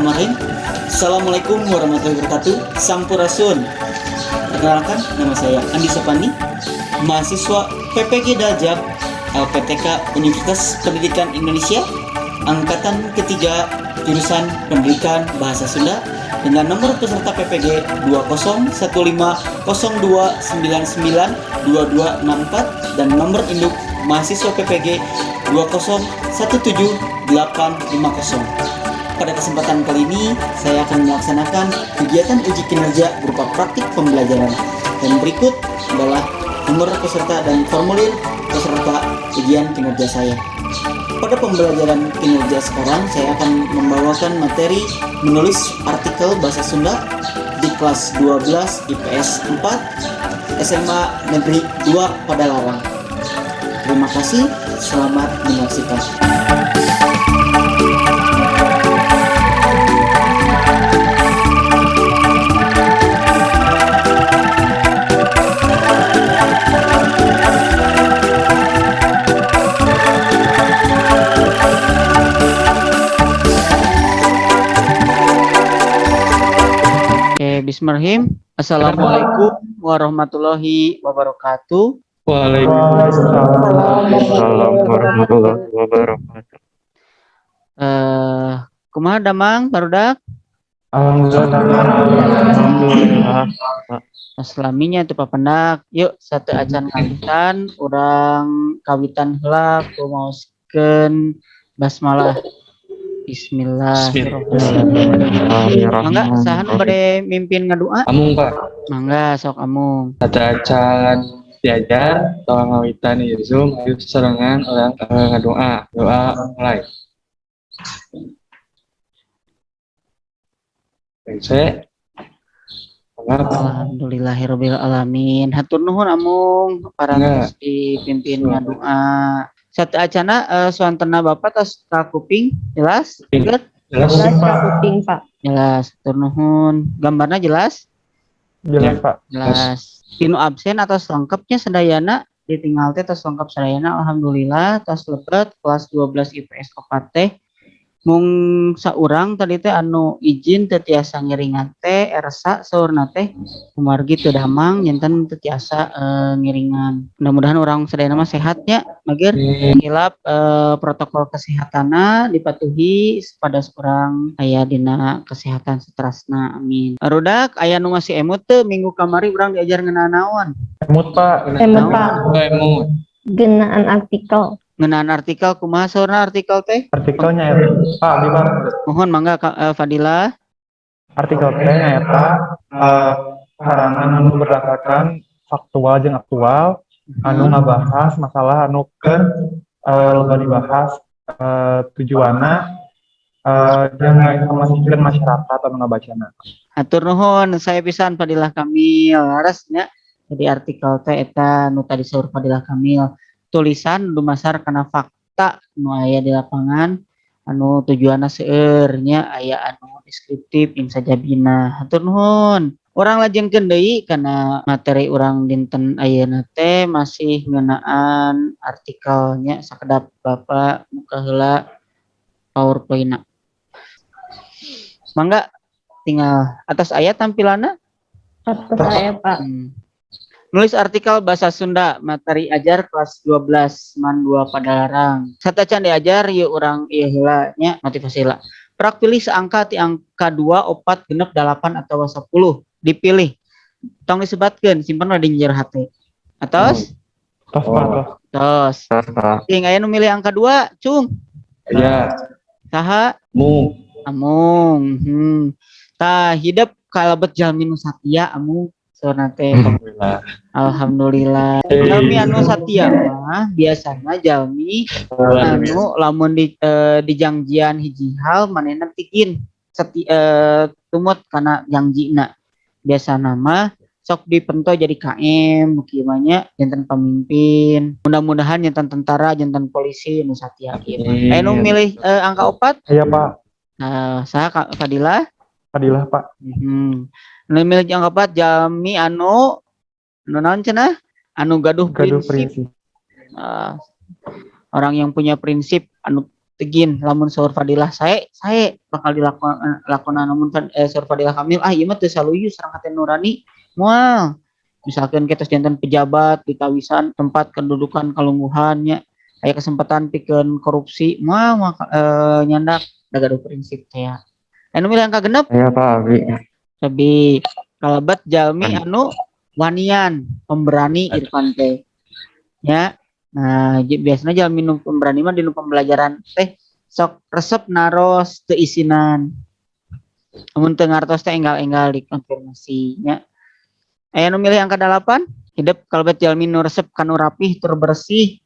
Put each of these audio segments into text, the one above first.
Bismillahirrahmanirrahim. Assalamualaikum warahmatullahi wabarakatuh. Sampurasun. Perkenalkan, nama saya Andi Sopandi, mahasiswa PPG Daljab LPTK Universitas Pendidikan Indonesia, angkatan ketiga, jurusan Pendidikan Bahasa Sunda, dengan nomor peserta PPG 201502992264 dan nomor induk mahasiswa PPG 2017850. Pada kesempatan kali ini, saya akan melaksanakan kegiatan uji kinerja berupa praktik pembelajaran. Dan berikut adalah nomor peserta dan formulir peserta ujian kinerja saya. Pada pembelajaran kinerja sekarang, saya akan membawakan materi menulis artikel bahasa Sunda di kelas 12 IPS 4 SMA Negeri 2 Padalarang. Terima kasih, selamat menyaksikan. Oke, bismillahirrahmanirrahim. Assalamualaikum warahmatullahi wabarakatuh. Waalaikumsalam warahmatullahi wabarakatuh. Kumaha damang, barudak? Alhamdulillah. Alhamdulillah. Aslaminya itu papendak. Yuk, sateuacan ngawitan, urang kawitan heula ku maoskeun basmalah. Bismillahirrahmanirrahim. Mangga, saha nu bade mimpin ngadua? Amung, Pak. Mangga, sok Amung. Sateuacan diajar, tong ngawitan ieu Zoom, ayo sarengan urang ngadoa. Doa mulai. Rengse. Mangga, Pak. Alhamdulillahirabbil alamin. Hatur nuhun, Amung, parantos dipimpin ngadoa. Sateuacanna suantena Bapak tos kakuping jelas? Kuping. Jelas? Jelas. Jelas, Pak, kuping, Pak. Jelas. Hatur nuhun. Gambarna jelas? Jelas, Pak. Jelas. Ti nu absen atau lengkapnya sadayana, ditinggal teh tos lengkap sadayana, alhamdulillah tos lebet kelas 12 IPS 4 teh. Mung saurang tadi teh anu izin teu tiasa ngiringan teh, Ersa saurna teh, kumargi teu damang janten teu tiasa ngiringan. Mudah-mudahan urang sadayana mah sehatnya, mager hilap protokol kesehatanna dipatuhi pada urang aya dina kesehatan seterasna, amin. Barudak, aya nu masih emut teu minggu kamari urang diajar ngeunaan naon? Emut, Pak. Emut, Pak. Emut. Ngeunaan artikel. Ngeunaan artikel, kumaha saurna artikel teh? Artikelnya ya, Pak, di Pak. Mohon mangga Fadila. Artikel teh nyaeta karangan anu berdasarkan faktual jeung aktual anu ngabahas masalah anu keur loba dibahas, tujuanna jeung ngainformasikeun masyarakat anu ngabacana. Hatur nuhun, sae pisan Fadilah Kamil. Leres nya. Jadi artikel teh eta nu tadi saur Fadilah Kamil, tulisan dumasar kana fakta nu aya di lapangan anu tujuanna seueur nya, aya anu deskriptif jeung sajabina. Hatur nuhun. Urang lajengkeun deui kana materi urang dinten ayeuna teh masih ngeunaan artikelnya. Sakedap, Bapak muka heula PowerPoint-na. Mangga, tinggal atos aya tampilanna? Atos aya, Pak. Nulis artikel bahasa Sunda, materi ajar kelas 12 MAN 2 Padalarang. Sateuacan diajar, yeuh urang ieu heula nya, motivasi heula. Prak pilih seangka ti angka 2, 4, 6, 8 atau 10. Dipilih. Tong disebatkeun, simpen we di jero hate. Atos? Tos, Pak, tos. Tos. Tos, Pak. Cing, aya nu milih angka 2, cung. Iya. Saha? Mung. Amung. Tah, hidep kalebet jalmi nu satia, Amung. Saurna teh. Alhamdulillah. Alhamdulillah. Jalmi anu satia mah biasana jalmi anu lamun dijangjian hiji hal manehna tikin tumut kana jangjina. Biasana mah sok dipento jadi KM kieu mah nya, janten pamimpin. Mudah-mudahan janten tentara, janten polisi nu satia kieu mah. Aya nu milih angka 4? Aya, Pak. Nah, saha, Kak Fadilah? Fadilah, Pak. Nu milih angka 4 jalmi anu anu naon cenah? Anu gaduh Gaduh prinsip. Prinsip. Orang yang punya prinsip anu Tegin lamun saur fadilah sae sae bakal dilakukan lakonan, lamun saur fadilah kamil, ah, ieu mah teu saluyu sareng hate nurani, moal. Misalkan kita janten pejabat di kawisan tempat kedudukan kalungguhannya aya kesempatan pikeun korupsi, moal moal nyandak da gaduh prinsip teh ya. Anu milih angka 6? Aya, Pak, abi. Lebih kalebet jalmi anu wanian, pemberani Irfan teh ya. Nah, biasanya jalmi nu pemberani mah dinu pembelajaran teh sok resep naros, teu isinan. Amun teu ngartos teh enggal-enggal dikonfirmasi nya. Aya nu milih angka 8? Hidep kalebet jalmi nu resep kanu rapih tur bersih,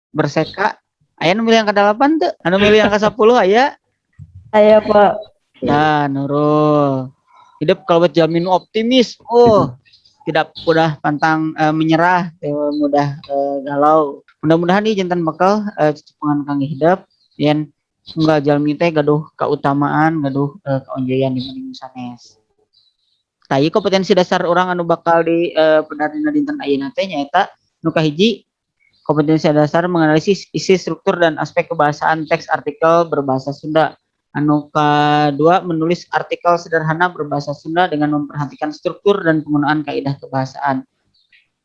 berseka. Aya nu milih angka 8 teu? Anu milih angka 10 aya? Aya, Pak. Ya, Nurul. Hidep kalebet jalmi nu optimis. Oh, tidak mudah pantang menyerah, teu mudah galau. Mudah-mudahan ieu janten bekal cecengan kangge hidep yen unggal jalmi teh gaduh kautamaan, gaduh kaonjoyan dibanding sanes. Tah, ieu kompetensi dasar urang anu bakal di pedar dina dinten ayeuna teh nyaeta nu kahiji, kompetensi dasar menganalisis isi, struktur, dan aspek kebahasaan teks artikel berbahasa Sunda. Anu kadua, menulis artikel sederhana berbahasa Sunda dengan memperhatikan struktur dan penggunaan kaidah kebahasaan.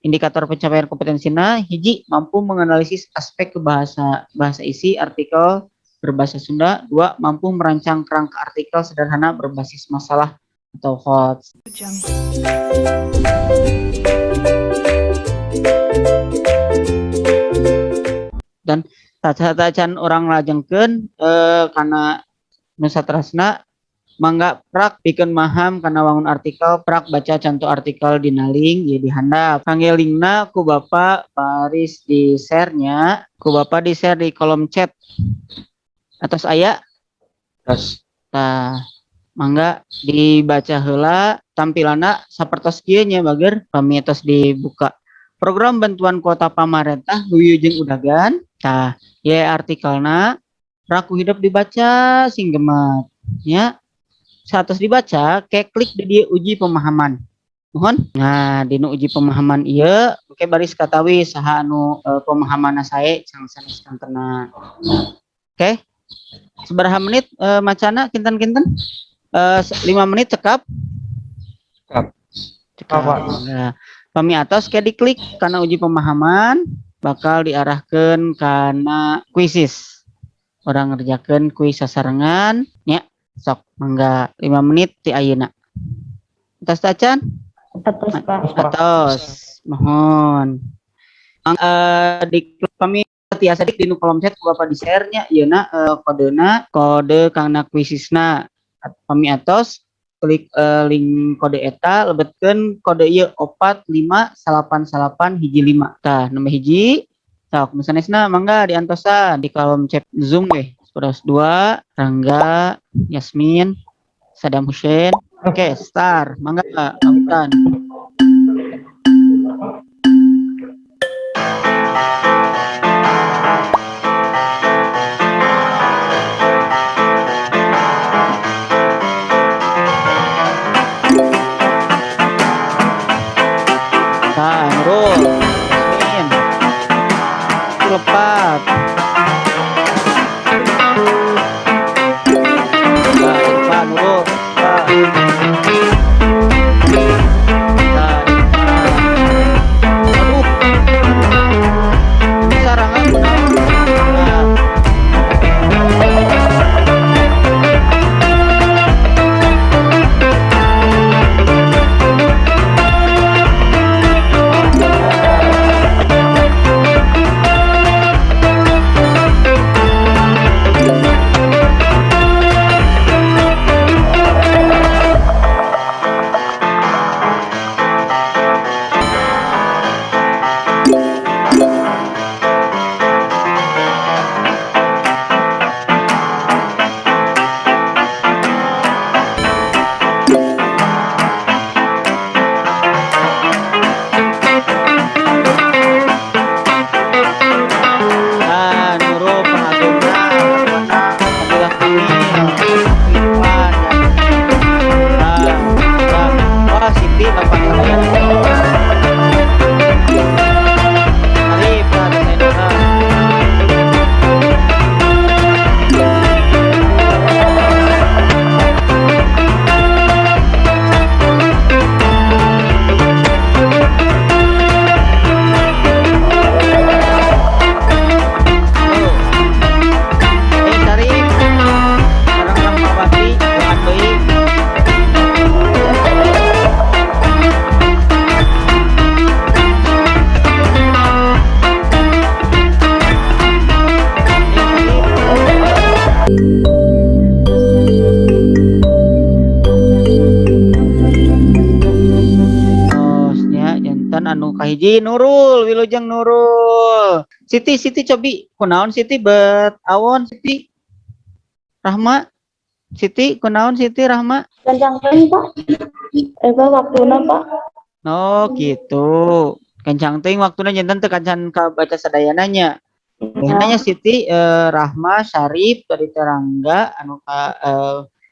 Indikator pencapaian kompetensina, hiji, mampu menganalisis aspek kebahasa bahasa isi artikel berbahasa Sunda. Dua, mampu merancang kerangka artikel sederhana berbasis masalah atau hoax. Jam. Dan tacan urang lajengkeun kana nu saterasna, mangga prak pikeun maham kana wangun artikel, prak baca contoh artikel dina link ieu di handap. Kangge linkna ku Bapak baris di share nya, ku Bapak di share di kolom chat. Atos aya? Tos. Tah, mangga dibaca heula tampilanna sapertos kieu nya, bager, pami tos dibuka. Program bantuan kuota pamarentah Huyu jeung Udagan. Tah, ieu artikelna, prak ku hidep dibaca sing gemet nya. Saatos dibaca, ke klik di dieu uji pemahaman. Nuhun. Nah, dinu uji pemahaman ieu engke baris katawi saha anu pemahamanna sae sareng sanes kantena. Oke. Sabaraha menit macana kinten-kinten? 5 menit cekap? Cekap. Cekap. Nah, pami atos ke diklik kana uji pemahaman bakal diarahkeun kana kuisis. Urang ngerjakeun kuis sasarengan nya. Sok mangga 5 menit ti ayeuna. Atos tacan? Atos, Pak. Atos. Mohon. Di pami tiasa di dinu kolom chat ku Bapak di share nya ieuna kodena, kode kana kuisisna. Pami atos klik link kode eta, lebetkeun kode ieu 459915. Tah, nomor hiji. Sok sanesna mangga diantosan di kolom chat Zoom weh. Terus 2, Rangga, Yasmin, Saddam Hussein. Oke, start. Mangga, kawitan. Tah, Nurul, Yasmin. Lepat. Pak Nurul, Pak. Kahiji Nurul, wilujeng Nurul. Siti, Siti, cobi kunaon Siti bet awon? Siti Rahma, Siti, kunaon Siti Rahma? Gancang teuing, Pak. Eh, Pak, waktuna, Pak. Oh, gitu. Kencang teuing waktuna, janten teu kacan kabaca sadayana nya. Nanya Siti Rahma, Syarif, tadi Rangga anu ka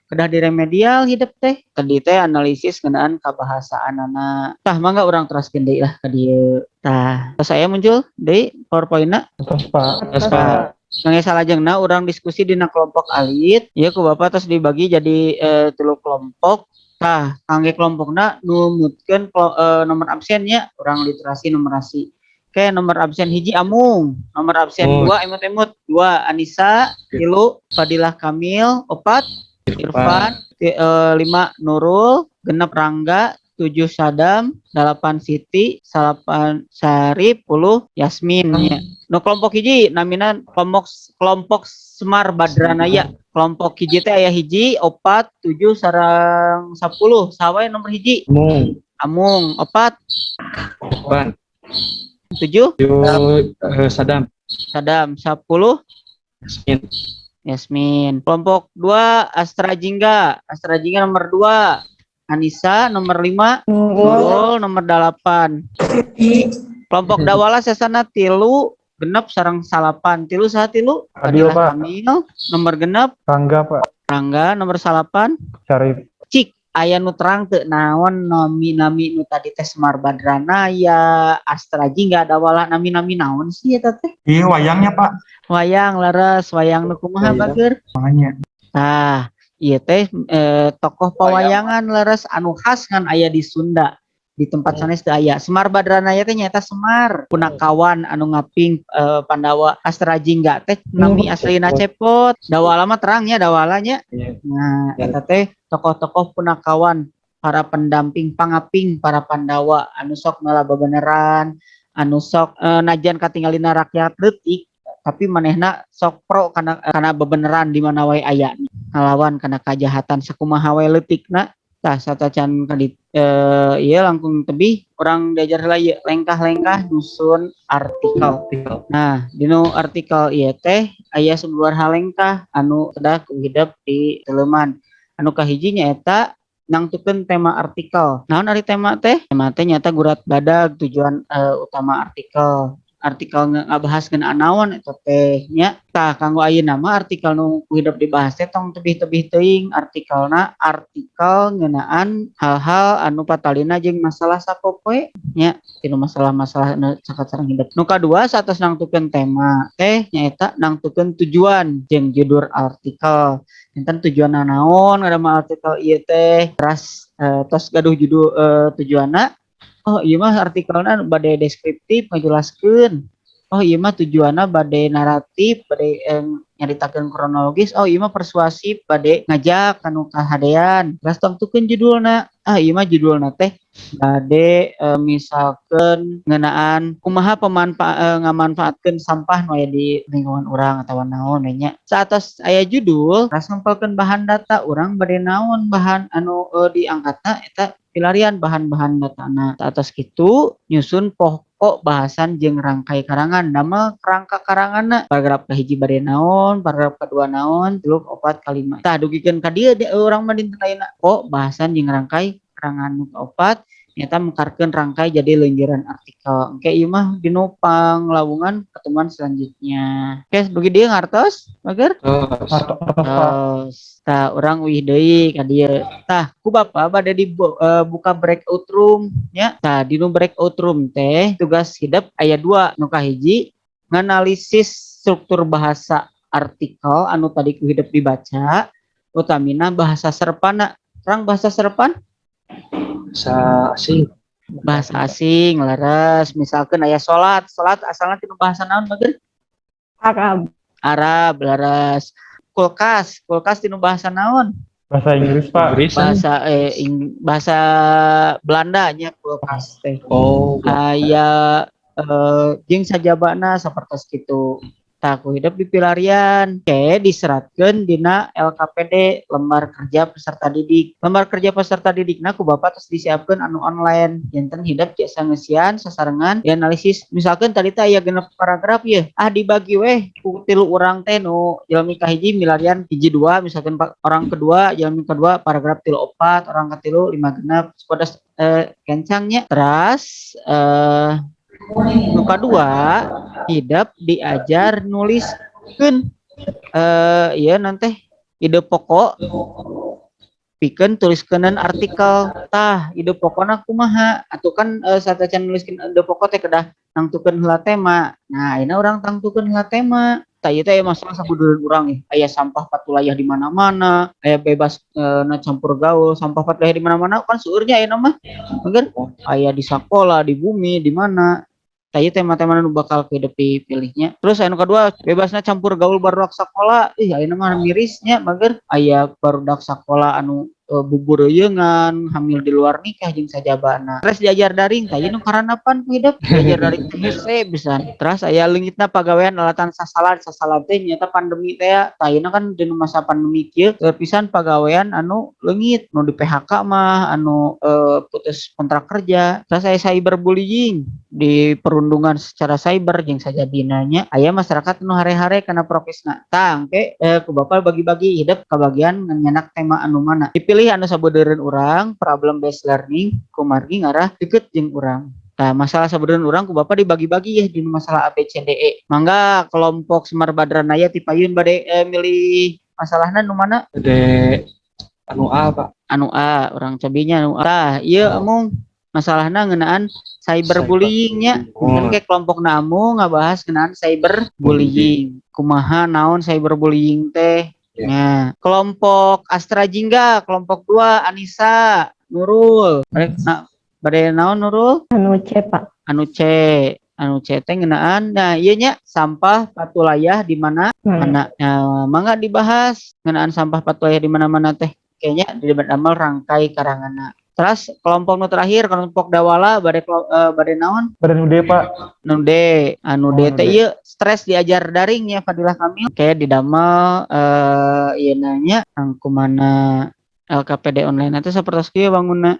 kedah diremedial hidep teh. Tadi teh analisis ngeunaan kabahasaanana. Tah, mangga urang teraskeun deui lah ka dieu. Tah, tos saya muncul deui PowerPoint-na? Tos, Pak. Tos, Pak. Nangis, salajengna urang diskusi dina kelompok alit. Ieu ku Bapak tos dibagi jadi tilu kelompok. Tah, kangge kelompokna numutkeun nomor absennya, urang literasi numerasi. Oke, nomor absen hiji Amung, nomor absen dua, emut-emut, dua Anissa, tilu Fadilah Kamil, opat Irfan, lima Nurul, genep Rangga, tujuh Sadam, delapan Siti, salapan Syarif, 10 Yasmin ya. Nu kelompok hiji namina kelompok kelompok Semar Badranaya. Kelompok hiji teh aya hiji, opat, tujuh, sareng 10. Saha nomor hiji? Amung. Amung, opat, Irfan. tujuh, Tujuh Sadam. Sadam, 10, Yasmin. Yasmin. Kelompok dua Astra Jingga, Astra Jingga nomor dua, Anissa nomor lima, Nurul nomor delapan. Kelompok Dawala sesana tilu, genep sareng salapan. Tilu saha tilu? Adil, Fadilah Pak. Kamil, nomor genep Rangga, Pak. Rangga, nomor salapan Syarif. Cik, aya nu terang teu naon nami-nami nu tadi teh? Semar Badranaya, Astra Jingga, Dawala, nami-nami naon sih eta teh? Iya, wayangnya, Pak. Wayang, leres. Wayang nu kumaha? Wayang. Bager. Makanya. Tah, ieu teh tokoh pawayangan, leres, anu khas ngan aya di Sunda. Di tempat sanes teu aya. Semar Badranaya teh nyaeta Semar, punakawan anu ngaping Pandawa. Astra Jingga teh nami aslina Cepot. Dawala mah terangnya Dawalanya. Iya. Nah, eta teh tokoh-tokoh punakawan, para pendamping, pangaping para Pandawa anu sok ngala bebeneran, anu sok najan katinggalina rakyat leutik tapi manehna sok pro kana bebeneran di mana wae aya, ngalawan kana kajahatan sakumaha wae leutikna. Tah, satacan kadit ieu langkung tebih urang diajar heula ieu lengkah-lengkah nyusun artikel. Artikel. Nah, dinu artikel ieu teh aya sababaraha lengkah anu kedah ku hidep diteleuman. Anu kahiji nyaeta nangtukeun tema artikel. Naon ari tema teh? Tema teh nyaeta gurat badag tujuan utama artikel. Artikel ngabahas ngeunaan naon eta teh nya. Tah, kanggo ayeuna mah artikel nu ku hidep dibahas teh tong tebih-tebih teuing artikelna, artikel ngeunaan hal-hal anu patalina jeung masalah sapopoe nya, tina masalah-masalah anu caket sareng hidep. Nu kadua saatos nangtukeun tema teh nyaeta nangtukeun tujuan jeung judul artikel. Janten tujuanna naon ngadamel artikel ieu teh. Teras tos gaduh judul tujuanna, oh ieu mah artikelna bade deskriptif, ngajelaskeun. Oh, ieu mah tujuanna bade naratif, bade nyaritakeun kronologis. Oh, ieu mah persuasif, bade ngajak kanu kahadean. Teras tangtukeun judulna. Ah, ieu mah judulna teh bade misalkeun ngeunaan kumaha ngamanfaatkeun sampah nu aya di lingkungan urang atawa naon we nya. Saatos aya judul, teras ngempelkeun bahan data urang bade naon bahan anu diangkatna eta pilarian bahan-bahan datana. Saatos kitu nyusun pokok bahasan jeung rangkai karangan, damel kerangka karanganna, paragraf kahiji bade naon, paragraf kadua naon, tilu, opat, kalima. Tah, dugikeun ka dieu urang mah dinten ayeuna pokok bahasan jeung rangkai karangan. Nu kaopat nyaeta mekarkeun rangkai jadi leunjeuran artikel. Engke ieu mah dinu panglawungan pertemuan selanjutnya. Oke, dugi dieu ngartos, Bager? Tos. Tos, Pak. Tos. Tah, urang uih deui ka dieu. Tah, ku Bapa bade dibuka breakout room nya. Tah, dinu breakout room teh tugas hidep aya dua. Nu kahiji nganalisis struktur bahasa artikel anu tadi ku hidep dibaca, utamina bahasa serpana. Terang bahasa serpan? Bahasa asing. Bahasa asing, leres. Misalkan aya salat, salat asalna tina bahasa naon, Bager? Arab. Arab, leres. Kulkas, kulkas tina bahasa naon? Bahasa Inggris, Pak. Inggris. Bahasa bahasa Belanda nya kulkas teh. Oh, Aya jeung sajabana sapertos kitu. Tah, ku hidep dipilarian ke diseratkeun dina LKPD, lembar kerja peserta didik. Lembar kerja peserta didikna ku Bapak terus disiapkeun anu online, janten hidep tiasa ngeusian sasarengan dianalisis. Misalkan tadi teh aya 6 paragraf ya, ah, dibagi weh ku tilu urang teh, nu jalmi kahiji milarian hiji dua misalkan, orang kedua, jalmi kedua paragraf tilu opat, orang ketilu lima genep, supados kencangnya. Terus nu kadua, hidep diajar nuliskeun ieu nanti ide pokok pikeun tuliskeun artikel. Tah, ide pokokna kumaha atuh? Kan satacan nuliskeun ide pokok teh kedah nangtukeun heula tema. Nah, ayeuna urang tangtukeun heula tema. Tah, ieu teh aya masalah sabudeureun urang ih, aya sampah patulayah di mana-mana, aya bebas na campur gaul. Sampah patulayah di mana-mana kan seueurnya ayeuna mah. Mungkin aya di sakola, di bumi, di mana. Tah, ieu tema-tema nu bakal ku hidep dipilihnya. Terus anu kedua, bebasna campur gaul barudak sakola. Ih, ayeuna mah mirisnya, bager, aya barudak sakola anu bubureuyeungan, hamil di luar nikah, jeung sajabana. Terus diajar daring, tah ieu nu karandapan ku hidep diajar daring teh hese pisan. Terus aya leungitna pagawean alatan sasalad. Sasalad teh nyata pandemi teh ya. Tah, ayeuna kan dina masa pandemi kieu seueur pisan pagawean anu leungit, nu di PHK mah, anu putus kontrak kerja. Terus aya cyberbullying, di perundungan secara cyber jeung sajabina nya. Aya masyarakat nu hare-hare kana prokesna. Tah, engke ku Bapak bagi-bagi, hidep kabagian nyandak tema anu mana. Dipilih anu sabudeureun urang, problem based learning, kumargi ngarah deket jeung urang. Tah, masalah sabudeureun urang ku Bapak dibagi-bagi ya di masalah A B C D E. Mangga kelompok Semar Badranaya ti payun bade milih masalahna nu mana? Bade anu A, Pak. Anu A, urang cobinya anu A. Tah, ieu amung masalahna ngeunaan cyberbullying nya. Oh. Kan kelompok namu ngabahas ngeunaan cyberbullying. Kumaha, naon cyberbullying teh? Ya. Nah, kelompok Astra Jingga, kelompok 2, Anissa, Nurul. Bade, nah, bade naon, Nurul? Anu C, Pak. Anu C, anu C teh ngeunaan, nah, ieu nya, sampah patulayah di mana mana. Nah, mangga dibahas ngeunaan sampah patulayah di mana-mana teh. Kayaknya di damel rangkai karanganna. Terus kelompok nu terakhir, kelompok Dawala, bade naon? Bade nu D, Pak. Nu D, anu Oh, D nu teh D. ieu stres diajar daring ya, Fadilah Kamil. Kayak didamel ieu nanya angkumana LKPD online teh sapertos kieu bangunna.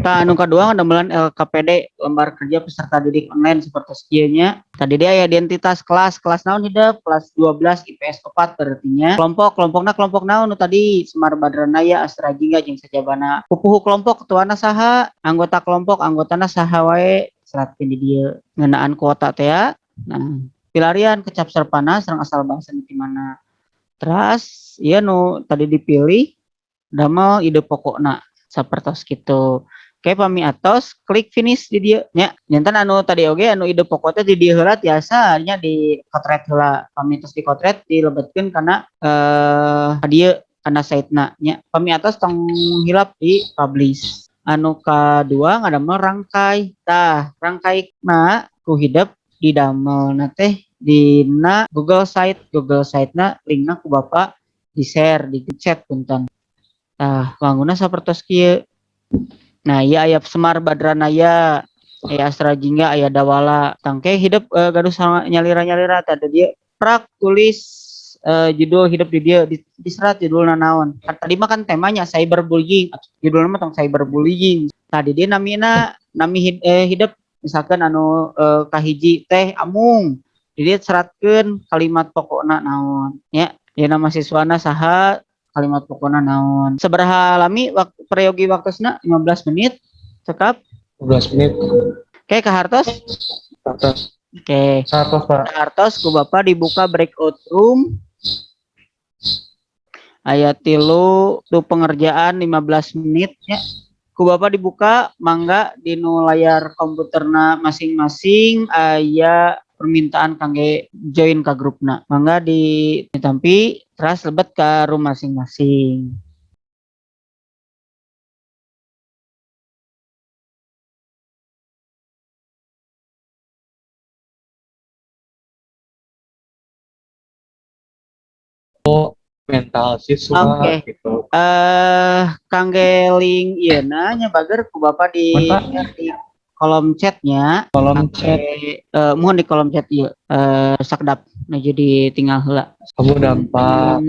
Tah, anu kadua ngadamelan LKPD, lembar kerja peserta didik online, sapertos kieu nya. Tadi dia aya identitas kelas, kelas naon hidep? Kelas 12 IPS 4 berarti nya. Kelompok, kelompokna kelompok naon nu tadi? Semar Badranaya, Astra Jingga, jeung sajabana. Pupuhu kelompok ketuana saha? Anggota kelompok anggotana saha wae? Seratkeun di dieu. Ngeunaan kuota teh ya. Nah, pilarian kecap serpana sareng asal bahasa di mana. Terus ieu nu tadi dipilih damel ide pokokna sapertos kitu. Oke, pami atos klik finish di dieu nya. Janten anu tadi oge, anu ide pokok teh di dieu heula tiasa nya, di kotret heula. Pami tos dikotret, dilebetkeun kana ka dieu, kana site-na nya. Pami atos, tong hilap di publish. Anu kadua ngadamel rangkai. Tah, rangkaina ku hidep didamelna teh dina Google Site. Google Site-na linkna ku Bapak di share di chat, punten. Tah, wangunna sapertos kieu. Nah, ieu aya Semar Badranaya, aya Astra Jingga, aya Dawala. Tangke hidep gaduh sama nyalira-nyalira. Tah, di dieu prak tulis judul hidep di dieu, diserat judulna naon. Kan tadi mah kan temanya cyberbullying, judulna mah tong cyberbullying. Tadi dia namina nami hidep, misalkan anu kahiji teh Amung. Di dieu seratkeun kalimat pokokna naon nya. Ya, nama siswana saha, kalimat pokokna naon. Sabaraha lami waktu peryogi waktosna? 15 menit. Cekap? 15 menit. Oke, kahartos? Atas. Oke. Kahartos, Pak. Kahartos, ku Bapak dibuka breakout room. Ayat 3 tuh pengerjaan 15 menit ya. Ku Bapak dibuka, mangga di nu layar komputerna masing-masing aya permintaan kangge join ke grupna. Mangga ditampi, terus lebet ke room masing-masing. Mental siswa Oke. gitu. Kangge link ieu na nya, bager, ku Bapak di Mohon, Pak. Di kolom chatnya. Kolom chat. Mohon di kolom chat ieu sakedap. Nah, jadi tinggal heula. Kamu dampak.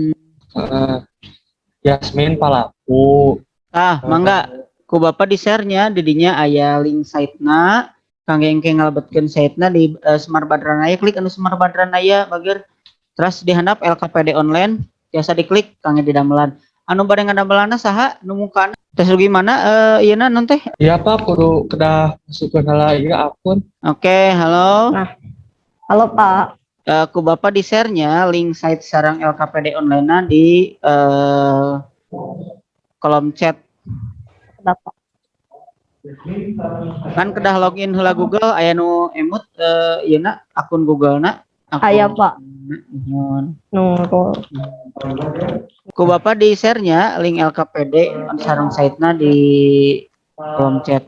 Yasmin palaku. Ah, mangga ku Bapak di share-nya, didinya aya link site-na kangge engke ngalebetkeun site-na di Semar Badranaya. Klik anu Semar Badranaya, bager. Terus dihandap LKPD online biasa diklik kangge didamelan. Anu bade ngadamelanna saha nu mukana? Tes gimana ieu na non teh? Iya, Pak, kudu kedah masukkeun heula ieu akun. Oke, halo. Nah. Halo, Pak. Ku Bapak di share-nya link site sareng LKPD online di kolom chat. Bapak. Kan kedah login heula Google. Aya nu emut ieu na akun Google na? Akun. Aya, Pak. Nuhun. Nurul. Ku Bapak di share-nya link LKPD sareng site-na di kolom chat.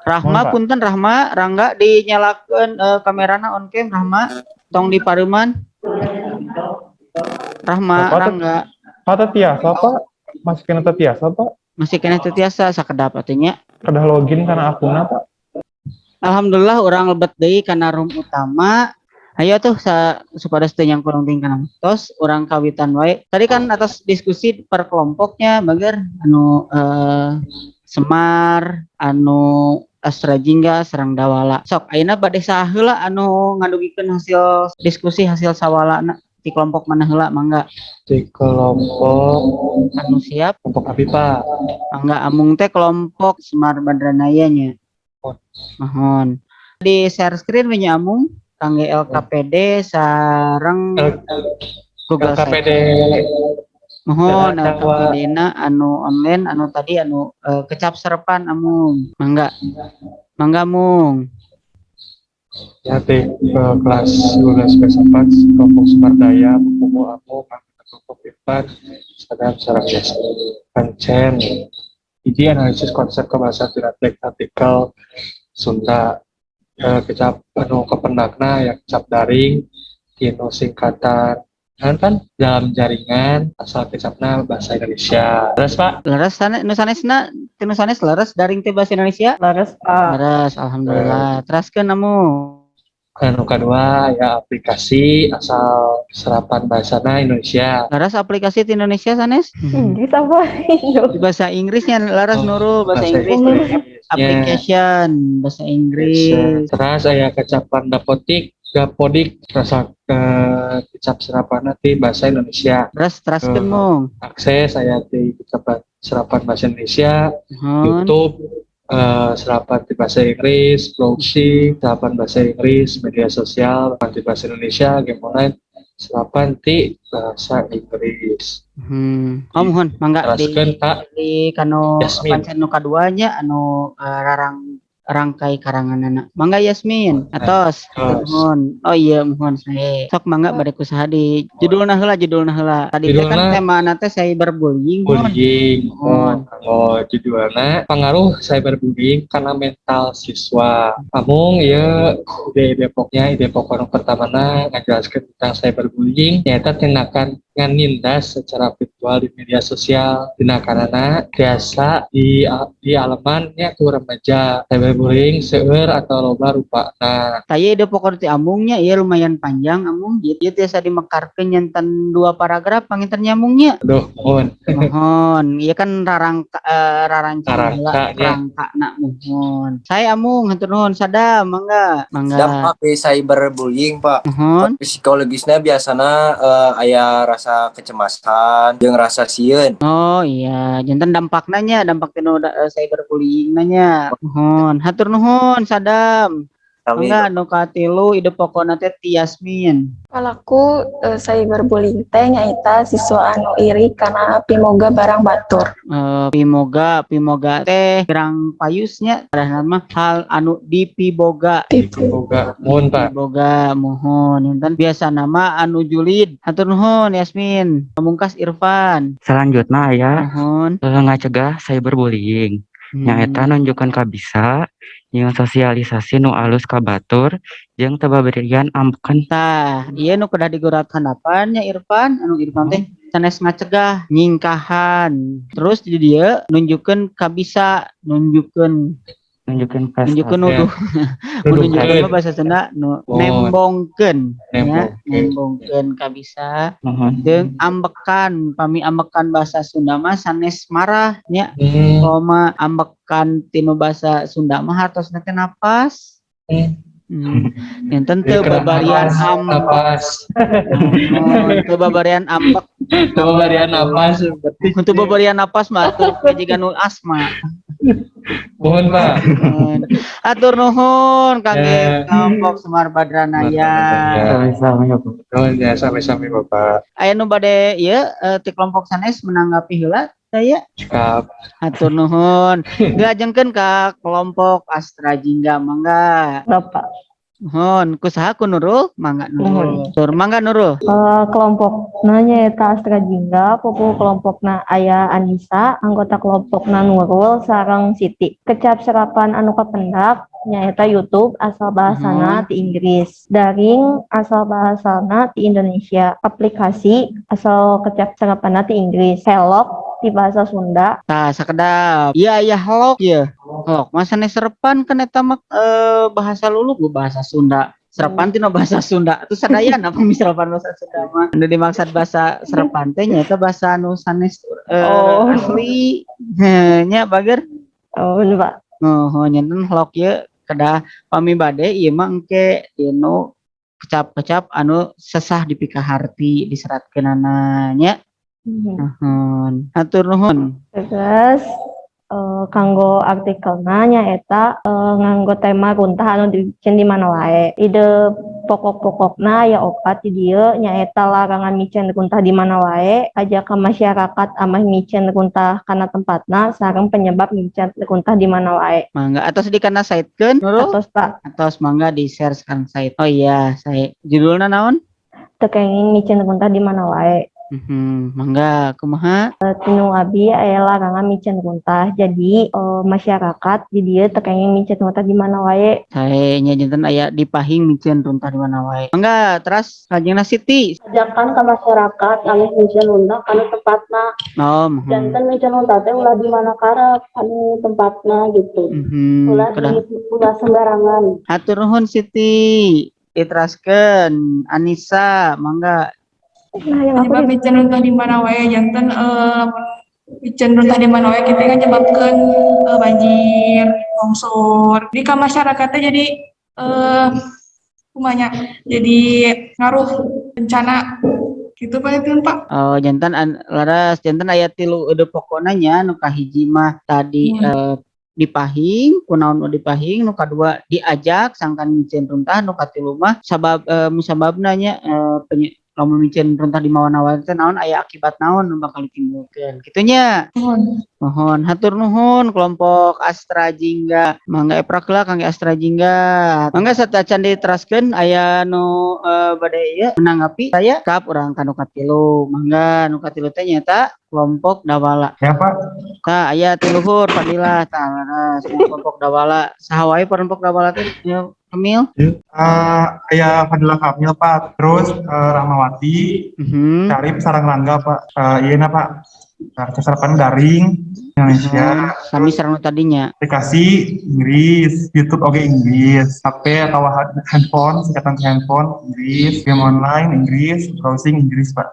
Rahma. Mohon, Pak. Punten, Rahma, Rangga, dinyalakeun kamerana, on cam, Rahma, tong di paruman. Rahma, Bapak. Rangga. Pak, teu tiasa, Pak. Masih keneh teu tiasa, Pak. Masih keneh teu tiasa, sakedap atuh nya. Kedah login kana akunna, Pak. Alhamdulillah, urang lebet deui kana room utama. Ayo tuh supados teu nyangkurung ting kana tos, urang kawitan wae. Tadi kan atas diskusi per kelompoknya, bager, anu Semar, anu Astra Jingga sareng Dawala. Sok ayeuna bade saha heula anu ngadugikeun hasil diskusi, hasil sawalana di kelompok mana heula, mangga? Di kelompok Anu siap. Kelompok abi, Pak. Mangga, Amung teh kelompok Semar Badranaya nya. Oh. Mohon di share screen we nya, Amung, kangge LKPD sareng Google Site. LKPD. Mohon. Data. LKPD na anu online, anu tadi anu kecap serepan, Amung. Mangga. Mangga, Mung. Ya, di ke kelas 12 B4 kelompok Semar Daya, Buku Amung, kelompok Irfan, Sadam sareng Yasmin. Pancen. Jadi analisis konsep kebahasaan tina teks artikel Sunda, kecap anu kependakna ya kecap daring tina singkatan kan kan dalam jaringan, asal kecapna bahasa Indonesia. Terus, Pak. Leres sana nu sanesna, tinu sanes, leres daring teh bahasa Indonesia? Leres, Pak. Leres, alhamdulillah. Teraskeun, Amung. Anu kedua ya aplikasi, asal serapan bahasana Indonesia. Leres aplikasi di Indonesia sanes? Inggris apa Indo? Di bahasa Inggrisnya leres. Oh, Nurul, bahasa Inggris. Inggris. Application bahasa Inggris. Terus aya kecapan dapotik, dapodik, rasa ke kecap serapan di bahasa Indonesia. Terus teraskeun, Mung. Akses aya di kecapan serapan bahasa Indonesia, Nuhun. YouTube serapan di bahasa Inggris, browsing, serapan bahasa Inggris, media sosial, serapan di bahasa Indonesia, game online, serapan di bahasa Inggris. Oh, mohon mangga di Teraskeun, Pak. Di kanu Yasmin. Pancen nu kaduanya anu rarang rangkai karanganana. Mangga, Yasmin, atos. Atos. Mohon. Oh iya, mohon saya. Sok mangga bade ku saha di judulna heula, judulna heula. Tadi teh kan Judulna- tema teh cyberbullying. Mohon. Bullying. Mohon. Oh, judulnya pengaruh cyberbullying kana mental siswa. Amung ya ide ide pokoknya ide pokok nu pertamana ngajelaskeun tentang cyberbullying nyaeta tindakan nganindas secara virtual di media sosial. Tindakanana biasa di alemannya ku remaja. Cyberbullying seueur atau loba rupana. Taya ide pokok ti Amungnya iya lumayan panjang, Amung. Ieu tiasa dimekarkeun nyanten dua paragraf panginten nya, Mungnya. Aduh, mohon. Mohon. Iya kan rarangka rarancang heula. Rarangka, nya. Rangka na, mohon. Saya Amung, hatur nuhun. Sadam, mangga. Mangga. Dampak di cyberbullying, Pak. Mohon. Psikologisnya biasanya aya rasa kecemasan jeung rasa sieun. Oh iya, janten dampakna nya, dampak tinu cyberbullying nya. Mohon, hatur nuhun, Sadam. Sami. Mangga nu katilu, ide pokona teh ti Yasmin. Palaku cyberbullying teh nyaeta siswa anu iri kana pimoga barang batur. Pimoga, pimoga teh gerang payusnya, padahal mah hal anu dipiboga. Pipu. Boga, mohon, Pak. Piboga, mohon. Janten biasa nama anu julid. Hatur nuhun, Yasmin. Pamungkas, Irfan. Selanjutnya aya Mohon. ngacegah cyberbullying. Nyaeta nunjukkeun kabisa jeung sosialisasi nu alus ka batur jeung teu baberian ambekan. Tah, ieu nu kedah digurat handapan nya Irfan, anu Irfan teh sanes ngacegah, nyingkahan. Terus di dieu nunjukkeun kabisa, nunjukkeun Nunjukkeun prestasi. Nunjukkeun nuduh. Mun nunjukkeun mah bahasa Sunda nu nembongkeun nya, nembongkeun kabisa. Nuhun. Jeung ambekan, pami ambekan bahasa Sunda mah sanes marah nya. Koma ambekan tinu bahasa Sunda mah hartosna teh napas. Enten teu babarian ambek. Napas. Oh, teu babarian ambek. Teu babarian napas berarti. Untuk babarian napas mah atuh jiga nu asma. Mohon, Pak. Nuhun. Atur nuhun kangge kelompok Semar Badranaya. Sami-sami, Bapak. Nuhun ya, sami-sami, Bapak. Aya nu bade ieu ti kelompok sanes menanggapi heula saya? Cekap. Hatur nuhun. Dilajengkeun ka kelompok Astra Jingga, mangga. Bapak. Nuhun, ku saha, ku Nurul? Mangga, Nurul. Tur, mangga, Nurul. Kelompokna nyaeta Astra Jingga, pupuhu kelompokna aya Anissa, anggota kelompokna Nurul sareng Siti. Kecap serapan anu kapendak nyaeta YouTube, asal bahasana ti Inggris. Daring, asal bahasana ti Indonesia. Aplikasi, asal kecap serapanna ti Inggris. Helok ti bahasa Sunda. Tah, sakedap. Iya aya helok ye. Helok mah sanes serepan kan eta mah bahasa luluk bahasa Sunda. Serepan tina bahasa Sunda. Atuh sadayana pami serepan bahasa Sunda mah. Anu dimaksud bahasa serepan teh nyaeta bahasa anu sanes asli. Heuh, nya, bager. Oh, bener, Pak. Oh, nyanten helok ye kedah pami bade ieu mah engke dinu kecap-kecap anu sesah dipikaharti diseratkeunana nya. Nuhun. Hatur nuhun. Terus kanggo artikelna nyaeta nganggo tema runtah anu dibikin di mana wae. Ide pokok-pokokna aya opat di dieu, nyaeta larangan miceun runtah di mana wae, ajakan masyarakat ameh miceun runtah kana tempatna, sareng penyebab miceun runtah di mana wae. Mangga atos dikana saitkeun, Nurul? Atos, Pak. Atos, mangga di share sekarang sait. Oh iya, saya judulna naon? Teu kenging miceun runtah di mana wae. Mangga kumaha? Tinu abi aya larangan miceun runtah. Jadi masyarakat di dieu teu kenging miceun runtah di mana wae. Sae nya, janten aya dipahing miceun runtah di mana wae. Mangga teras lajengna Siti. Ajakan ke masyarakat ameh miceun runtah kana tempatna. Oh, muhun. Janten miceun runtah teh ulah di mana karep, anu tempatna gitu. Ulah di ulah sembarangan. Hatur nuhun, Siti. Diteraskeun Anissa, mangga. Nah, yang aku Penyebab miceun runtah di mana wae, janten miceun runtah di mana wae kitu nyebabkeun banjir, longsor. Di ka masyarakatnya jadi kumaha nya, jadi ngaruh bencana gitu, Pak, itu, Pak. Oh, janten leres, janten aya tilu ide pokona nya. Nu kahiji mah tadi dipahing kunaon nu dipahing, nu kadua diajak sangkan miceun runtah, nu katilu mah sabab musababna nya, lamun miceun runtah di mana wae teh naon, aya akibat naon nu bakal ditimbulkeun kitu nya. Nuhun. Nuhun, hatur nuhun kelompok Astra Jingga. Mangga eprak heula kangge Astra Jingga. Mangga satacan diteraskeun aya nu bade ieu menanggapi saya kap urang ka nu katilu. Mangga, nu katilu teh nyaeta kelompok Dawala. Ya, Pak. Tah, aya ti luhur Fadilah, tah leres kelompok Dawala. Saha wae kelompok Dawala teh? Ya, Kamil? Aya Fadilah Kamil, Pak. Terus Rahmawati, Syarif sareng Rangga, Pak. Iya na, Pak. Nah, keserapan daring Indonesia. Sami sareng nu tadinya. Aplikasi Inggris, YouTube oke Inggris, HP atau handphone, singkatan handphone Inggris, game online Inggris, browsing Inggris, Pak.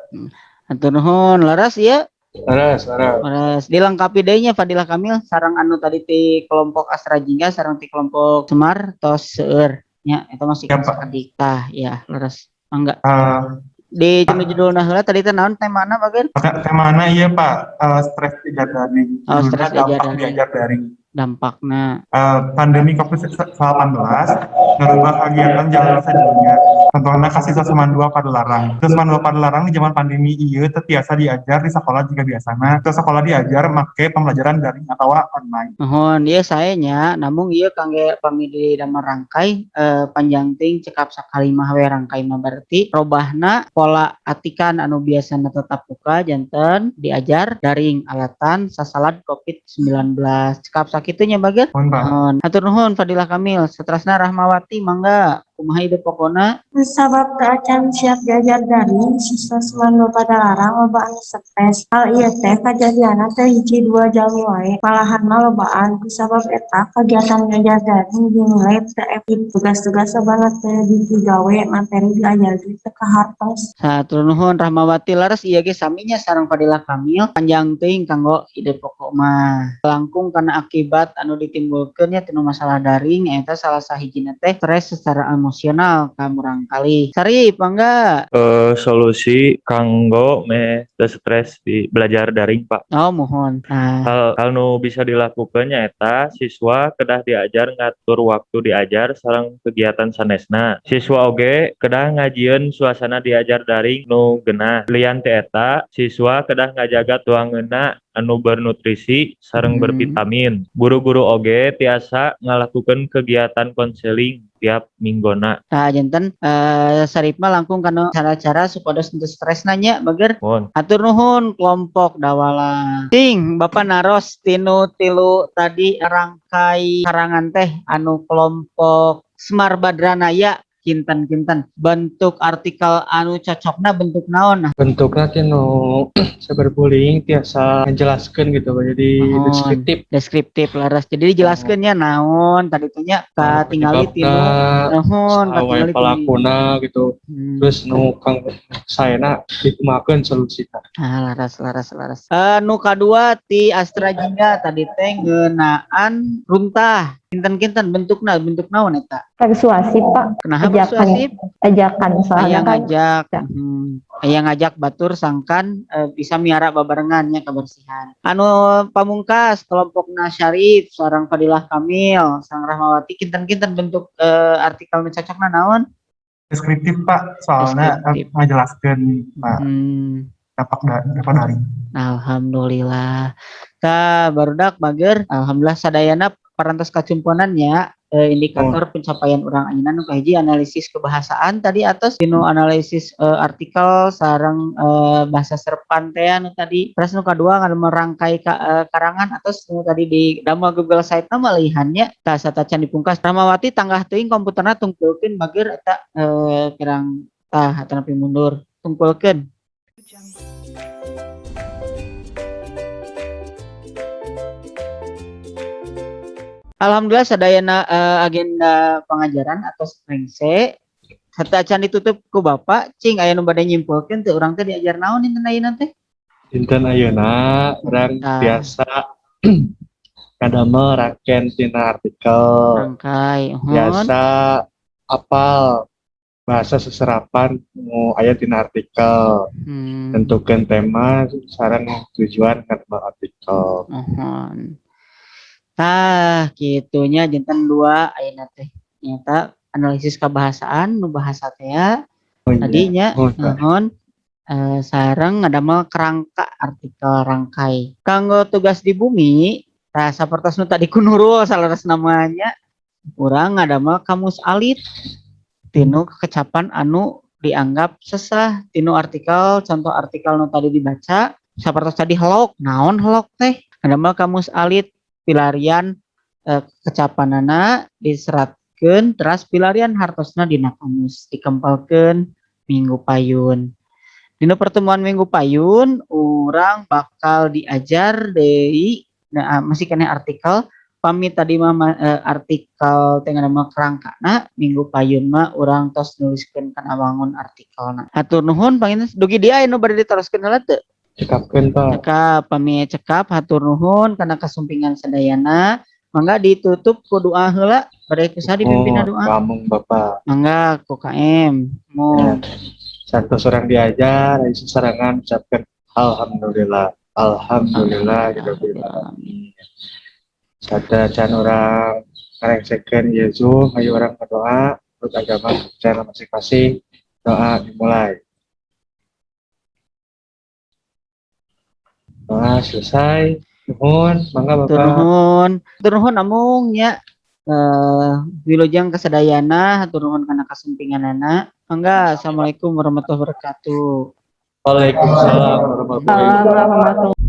Hatur nuhun, leres ieu? Leres, leres. Leres. Dilengkapi deui nya, Fadilah Kamil, sareng anu tadi ti kelompok Astra Jingga sareng ti kelompok Semar tos seueur nya, eta masih Siap, Pak. Sakedik. Tah, ya leres. Mangga. Di cuma judulna heula tadi teh naon temana, Bager? Temana iya, Pak, stres diajar daring. Oh, Judulna stres diajar dampak daring. Diajar daring. Dampakna. Pandemi COVID-19 ngerubah kegiatan jalan sedunia. Contohnya kasih SMAN 2 Padalarang. SMAN 2 Padalarang di zaman pandemi ieu teu tiasa diajar di sekolah jiga biasana. Teu sekolah diajar make pembelajaran daring atau online. Nuhun, ieu sae nya, namung ieu kangge pami di damel rangkai panjang ting, cekap sakalimah we rangkai mah. Berarti robahna pola atikan anu biasana tetap muka janten diajar daring alatan sasalad COVID-19. Cekap sakitu nya, Bager? Nuhun, Pak. Nuhun. Hatur nuhun, Fadilah Kamil. Saterasna Rahmawati, mangga. Kumaha ide pokona? Sabab teu acan siap diajar daring, siswa SMAN 2 Padalarang loba anu stres. Hal ieu teh kajadianna teu hiji dua jalmi wae, malahan mah lobaan. Kusabab eta, kagiatan ngajar daring dinilai teu efektif. Tugas-tugas lobana teu dipigawe, materi diajar ge teu kahartos. Hatur nuhun Rahmawati, laras ieu ge saminya sareng Fadilah Kamil, panjang teuing kanggo ide pokok mah. Langkung karena akibat anu ditimbulkeun nya tina masalah daring eta salah sahijina teh stres secara emosional ka murangkalih. Sari, mangga. Solusi kanggo meh teu stres di belajar daring, Pak. Oh, mohon. Nah. Hal nu bisa dilakukan nyaeta siswa kedah diajar ngatur waktu diajar sareng kegiatan sanesna. Siswa oge kedah ngajieun suasana diajar daring nu genah. Lian ti eta, siswa kedah ngajaga tuangeunna anu bernutrisi sareng bervitamin. Guru-guru oge tiasa ngalakukeun kegiatan konseling tiap minggona. Nah, janten Sarip mah langkung kana cara-cara supados henteu stres nanya bager. Mohon. Hatur nuhun kelompok dawala. Ting, Bapak naros tinu tilu tadi rangkai karangan teh anu kelompok Semar Badranaya kinten-kinten bentuk artikel anu cocokna bentuk naon nah? Bentuknya tinu cyberbullying tiasa menjelaskan gitu, Pak. Jadi Mohon. Deskriptif. Deskriptif laras, jadi dijelaskeunnya naon tadi teh nya katingali tinu nuhun saha wae katingali tinu palakuna gitu. Terus nu kang saena dikumahakeun solusina. Ah, laras laras laras. Nu kadua ti Astra Jingga tadi teh ngeunaan runtah. Kinten-kinten bentukna bentuk naon eta? Persuasif, Pak. Kunaha Ajakan. Persuasif? Ajakan soalnya Aya kan. Ngajak, aya ngajak batur sangkan bisa miara babarengan nya kebersihan. Anu pamungkas kelompokna Syarif, sareng Fadilah Kamil, sareng Rahmawati, kinten-kinten bentuk artikel nu cocokna naon? Deskriptif, Pak, soalnya Deskriptif. Ngajelaskeun, Pak, dampak daring. Alhamdulillah. Tah, barudak bager, alhamdulillah sadayana parantos kacumponan nya indikator pencapaian urang ayeuna. Nu kahiji analisis kebahasaan tadi atos dinu analisis artikel sareng bahasa serepan teh anu tadi. Terus nu kadua nganu merangkai karangan atos nu tadi di damel Google Site na malihan nya. Tah, satacan dipungkas Rahmawati, tanggah teuing komputerna, tungkulkeun bager eta kirang tah atanapi mundur, tungkulkeun. Alhamdulillah sadayana agenda pengajaran atau rengse serta acan ditutup ku Bapak, cing aya nu bade nyimpulkeun teu, urang teh diajar naon dinten ayeuna teh? Dinten ayeuna urang Tah. Biasa ngadamel rangkean tina artikel. Rangkai, uhun. Biasa apal bahasa seserapan nu aya tina artikel. Tentukeun tema sareng tujuan ngadamel artikel. Mohon. Tah, kitunya janten dua ayeuna teh. Nyata analisis kebahasaan nu bahasa teh ya. Oh, iya. Tadinya Oh, Pak. nuhun sareng ngadamel kerangka artikel rangkai. Kanggo tugas di bumi, tah sapertos nu tadi ku Nurul salaras namanya, urang ngadamel kamus alit tinu kekecapan anu dianggap sesah tinu artikel, contoh artikel nu tadi dibaca sapertos tadi helok, naon helok teh, ngadamel kamus alit pilarian kecapanana diseratkeun, teras pilarian hartosna dina kamus dikempalkeun minggu payun. Dina pertemuan minggu payun urang bakal diajar deui, nah, masih keneh artikel. Pami tadi mah artikel teh ngadamel kerangkana, minggu payun mah urang tos nuliskeun kana wangun artikelna. Hatur nuhun panginten, dugi dia anu bade ditaroskeun heula teu? Cekapkeun, Pak. Cekap, pami cekap, hatur nuhun kana kasumpingan sadayana. Mangga ditutup ku doa heula, bade ku saha dipimpin Oh, doa? Pamung Bapak. Mangga ku KM. Mo. Santos orang diajar, aya sasarengan ucapkeun alhamdulillah. Alhamdulillah rabbil alamin. Sada can urang ngarengsekeun ieu Zoom, hayu urang berdoa menurut agama kepercayaan masing-masing. Doa dimulai. Doa selesai. Nuhun, mangga Bapak. Hatur nuhun. Hatur nuhun amung nya. Wilujeng kasadayana, hatur nuhun kana kasumpinganana. Mangga, assalamualaikum warahmatullahi wabarakatuh. Waalaikumsalam warahmatullahi wabarakatuh. Warahmatullahi.